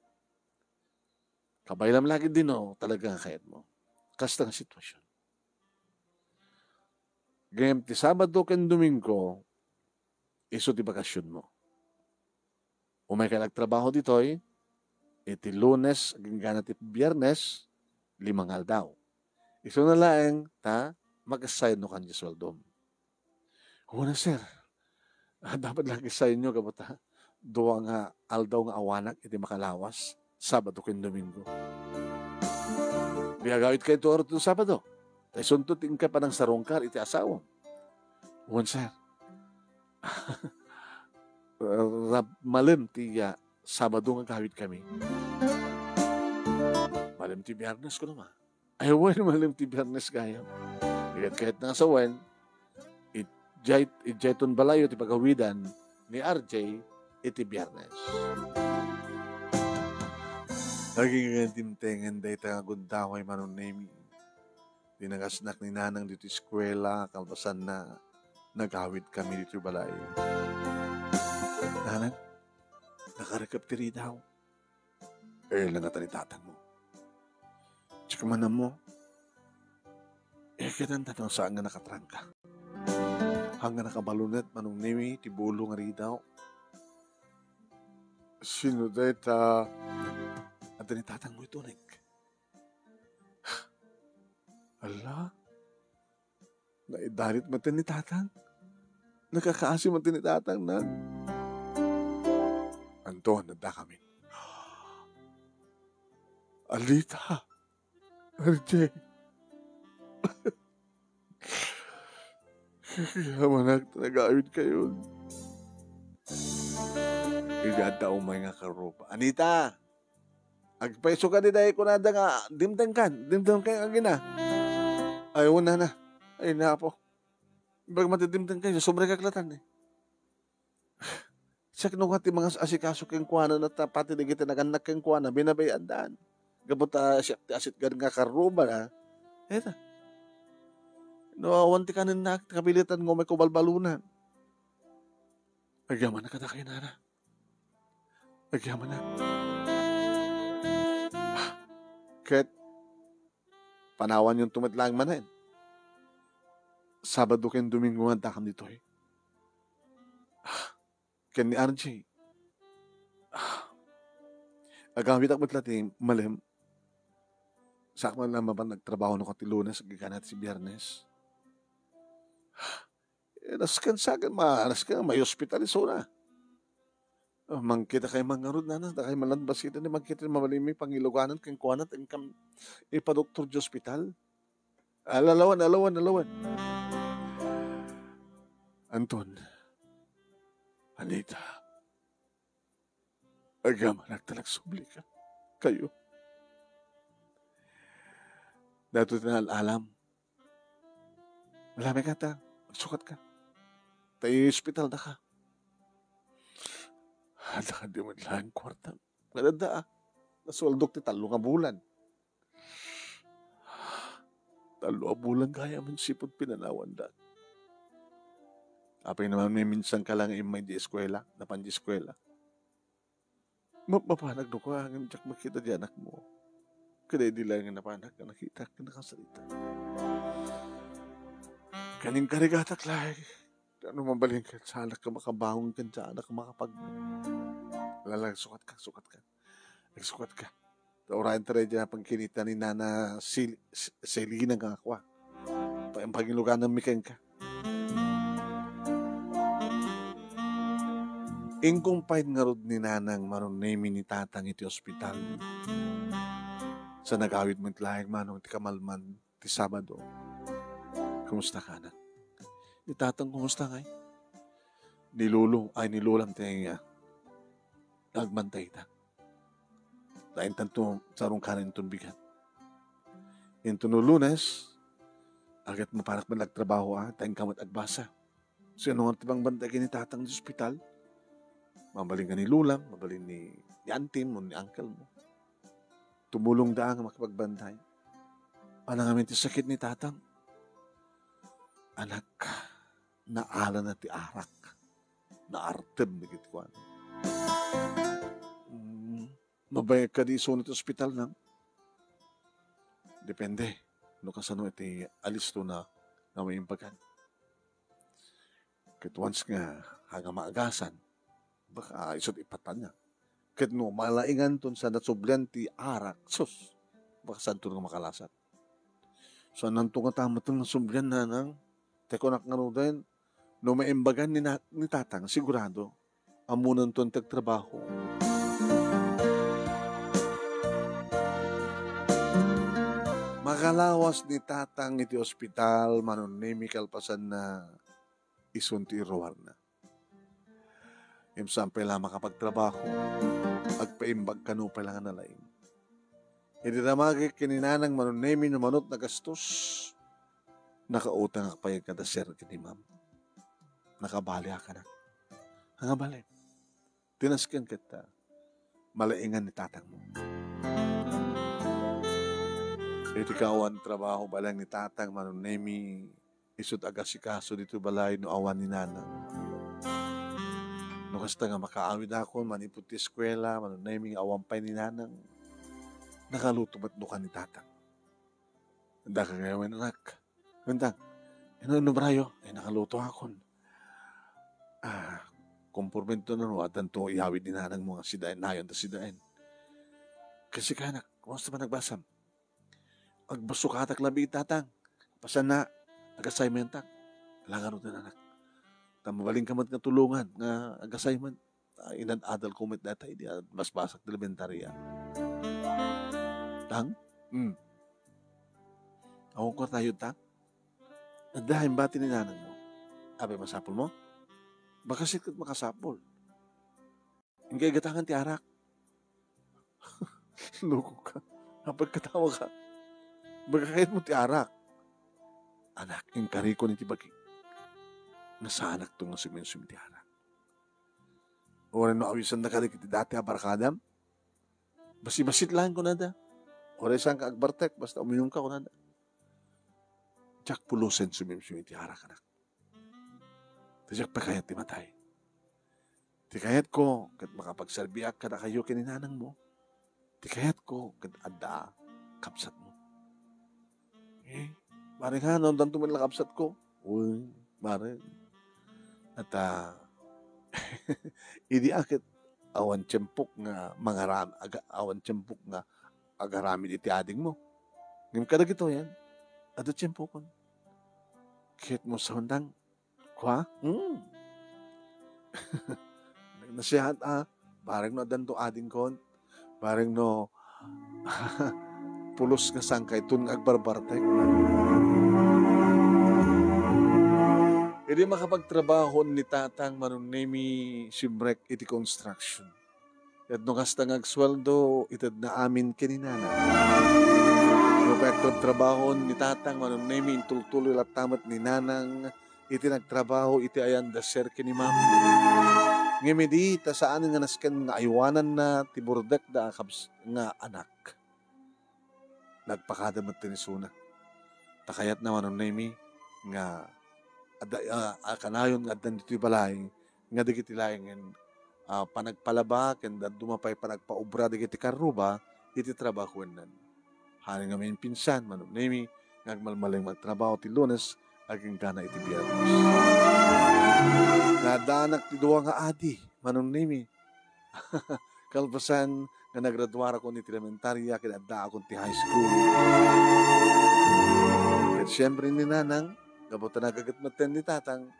Kabaylam la ketdi no talaga nga kayatmo. Kasta nga sitwasyon. Ngem ti Sabado ken Domingo, isu ti bakasionmo. Umayka la agtrabaho ditoy, iti Lunes agingga ti Biernes, lima nga aldaw. Isuna laeng ta makasayno kan ti sueldom. Wen, sir. Ah, dapat la kasayonyo gapu ta dua nga aldaw nga awanak iti makalawas, Sabado ken Domingo. Di agawidka iti oras ti Sabado. Ta isunto ti inka panangsarungkar iti asawam. Wen, sir. Rab-, malem ti, ah, Sabado nga agawidkami. Malem ti Biernes, kunam a. Ay, wen, malem ti Biernes gayam. Iket-ket na sa wen, ijay, ijay ton balayo ti pagawidan ni R J iti Biernes. Naging dimtengen dayta nga gundaway, Manong Nemi. Ti nangasnak ni Nanang ditoy eskuela, kalpasanna, nagawidkami ditoy balay. Nanang, nakarekep ti ridaw. Eh, nangata ni tatangmo. Tsaka manammo, eh, kailan tatang saan nga nakatrangka? Hangga nakabalunet, Manong Nemi, ti bulo nga ridaw. Sino dayta? Adda ni tatangmo ito, Nek. Ala? Naidalit man ti ni tatang. Nakakaasi man ti ni tatang na. Anton, adda kami. Alita. R J. Kayamanak ta nagawidkayon. Iti adda umay nga karruba. Anita! Agpayso ka di dayta kunada nga dimtengkan, dimtengkan agina. Ay, una na. Ay, napo. Imbag matidimtengkan, subrek latta, eh. Siak no nga ti mangas-asikaso kenkuana, no ta pati dagiti nagannak kenkuana, binabayadan. Gapu ta siak ti asitgan nga karruba na. Eta. No awan ti kanennak, kabiletan nga umay ko balbalunan. Agyamanak kadakayo, Nana. Agyamanak. Ket panawanyonto met laeng manen. Sabado ken Domingo nga addakam ditoy. Ken ni R J. Agawidak met la ti malem. Saak man la mapan nagtrabaho no ket ti Lunes, agingga ti Biernes. Eh, nasken saken, ma-, nasken, may ospital isuna. Oh, mangkita kay man ngarud, nana, dakay man lang basita ni mangkita ni mabalin mi pangiluganan kenkuana, ta inkam ipadoktor di ospital. Alalawan, alawan, alawan. Anton, Anita, agyamanak ta nagsubli ka, kayo. Daytoy ti naalam. Malami ka ta, agsukat ka. Ta iospital da ka. Adda ka di met laeng kuarta. Kadada, ah. Nasueldok ti tallo nga bulan. Tallo a bulan gayam sipud pinanawandak. Apay naman, maminsan ka lang immay di eskuela, napan di eskuela. Map-, mapanak no kua, ngem diak makita di anakmo. Kada idi laeng nga napanak nga nakitak nga nakasarita. Ken inkarigatak laeng. Ano mabalin ket saanak nga makabangon ken saanak nga makapag-, Lala, sukat ka, sukat ka. Nagsukat ka. Ta urayen ta daydiay a pagkinita ni Nana Sil-, S-, Selina nga kua. Pa-, pangilugananmi kenka. Inkumpayn ngarud ni Nanang Manong Nemi ni Tatang iti ospital. Sa nagawid met laeng Manong ti kamalman ti Sabado. Kumusta ka, anak? Ni Tatang, kumusta ngay? Ni Lolo, ay, ni Lolam ti, ah, agbantay ita. Ta intanto, sarungkaran inton bigat. Inton no Lunes, agek mapanak man agtrabaho, ah, ta inka met agbasa. Sino nga ti pangbantay ken ni Tatang ti ospital? Mabalin nga ni lolam, mabalin ni, ni antim, wenno ni uncle mo. Tumulongda nga makipagbantay. Ania ngamin ti sakit ni tatang? Anak, naalana ti arak. Naartem dagiti kuana. Mm, mabayag kadi isu iti ospital, nang? Depende no kasano iti alistona nga maimbagan. Ket once nga, nga maagasan, baka isu't ipatay na. Ket no malainganton sa nasublian ti arak, sus, baka saanto nga makalasat. Saananto nga tamatan nga sublian, nanang? Ti kunak ngaruden, no maimbagan ni na-, ni tatang, sigurado, ammonanton ti agtrabaho. Makalawas ni tatang iti ospital, Manong Nemi, kalpasanna, isun ti iruarna. Ngem saan pay la makapagtrabaho, agpaimbag kano pay la nga nalaing. Idi damagek ken ni nanang, Manong Nemi, no mano't nagastos, nakautangak pay nga dasser ken ni ma'am. Nakabaliak, anak. Nga bale, ti nasken ket, ah, malaingan ni tatang mo. Iti kaawan trabaho balang ni tatang, Manong Nemi, isu't agasikaso ditoy balay no awan ni nanang. No kasta nga makaawidakon manipud ti eskuela, Manong Nemi, nga awan pay ni nanang, nakaluto met no kan ni tatang. Daka gayam, anak. Kunak, "Ino, ino, Brayo?" "Ay, nakalutoakon." "Ah, kompormento no addanto iyawid ni nanang mo nga sidaen, nayon ta sidaen." "Kasika, anak, kumusta panagbasam?" "Agbassukatak labi, tatang. Pasanna, ag-assignmentak." "Ala ngaruden, anak. Ta mabalinka met nga tulongan nga ag-assignment. Ah, inad-adalko met dayta idi basbasak ti elementaria." "Tang?" "Hmm." "Awan kwartayo, tang?" "Adda imbati ni nanang mo." "Apay, masapul mo?" "Baka sika ket makasapul." "Inka igatangan ti arak." "Loko ka. Apay, katawa ka. Baka kayat mo ti arak." "Anak, inkarikon iti bagik nga saanakto nga sumimsum iti arak. Uray no awisanna kadagiti dati a barkadam, basi-basit laeng," kunada. "Uray saanka agbartek, basta uminumka," kunada. "Diak pulosen sumimsum iti arak, anak. Ta diak pay kayat ti matay. Ti kayatko, ket makapagserbiak kadakayo ken ni nanang mo. Ti kayatko, ket adda kabsat mo." "Eh, pare, nga, no, addanto met la kabsatko?" "Uy, pare. At, ah, idi a ket awan tiempok nga mangaram-, aga-, awan tiempok nga agaramid iti ading mo. Ngem kadagitoy, adda tiempokon. Ket mo sawandang, kua?" "Hmm." "Nasihat, ah. Bareng no addanto adingkon. Bareng no pulos nga sangkayton nga agbarbartek." Idi makapagtrabaho ni tatang, Manong Nemi, simrek iti construction. Ket no kasta nga agsueldo, itedna amin ken ni nanang. No pay agtrabtrabaho ni tatang, Manong Nemi, intultuloy latta met ni nanang iti nagtrabaho iti ayan dasser ken ni ma'am. Ngem idi ta saan nga nasken nga aywananna ti burdekda a kabs-, nga anak, nagpakada met ti isuna. Ta kayatna, Manong Nemi, nga adda, ah, a kanayon nga addan ditoy balay nga dagiti laengen, ah, panagpalaba ken dadduma pay panagpaubra dagiti karruba iti trabahoennan. Haanen ngamin pinsan, Manong Nemi, nga agmalmalem nga agtrabaho ti Lunes agingga iti Biernes. Naaddanak ti dua nga adi, Manong Nemi. Kalpasan nga nagraduarakon iti elementaria ken addaakon ti high school. Ket siempre ni nanang, gapu ta nagaget metten ni tatang,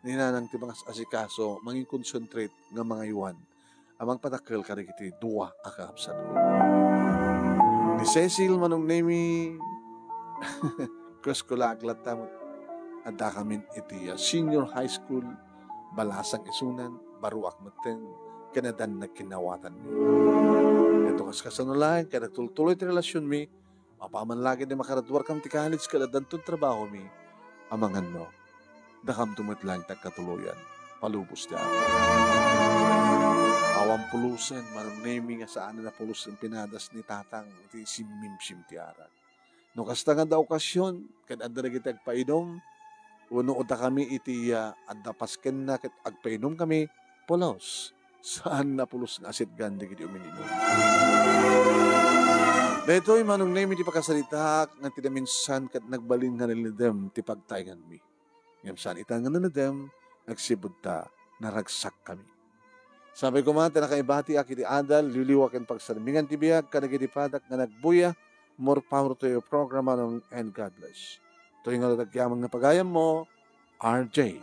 ni nanang ti mangas-asikaso, mangin-concentrate nga mangaywan a mangpadakkel kadagiti dua a kakabsatko. Ni Cecil, Manong Nemi, kusko la aglatta met. Addakamin iti, ah, senior high school, balasang isunan, baruak metten, ken addan nagkinnawatanmi. Ket no kas-, kasano laeng ket nagtultuloy ti relasionmi, mapaman la ket makagraduarkam ti college ket addanton trabahomi, amangan no, dakamto met laeng ti agkatuloyan, palubos ti Apo. Awan pulusen, Manong Nemi, nga saan a napulos ti pinadas ni Tatang iti simmimsim ti arak. No kasta nga adda okasion, ket adda dagiti agpainum, wenno adda kami iti, ah, adda paskenna ket agpainum kami, pulos. Saan a pulos nga asitgan dagiti umininum. Daytoy, Manong Nemi, ti pakasaritaak nga ti naminsan ket nagbalin nga nalidem ti pagtaenganmi. Ngem saan ita nga nalidem, agsipud ta naragsak kami. Sapay koma ti nakaibatiak iti adal, liwliwa ken pagsarmingan ti biag kadagiti padak nga nagbuya. More power to your program, Manong, and God bless. Toy nga agyaman nga pagayammo, R J.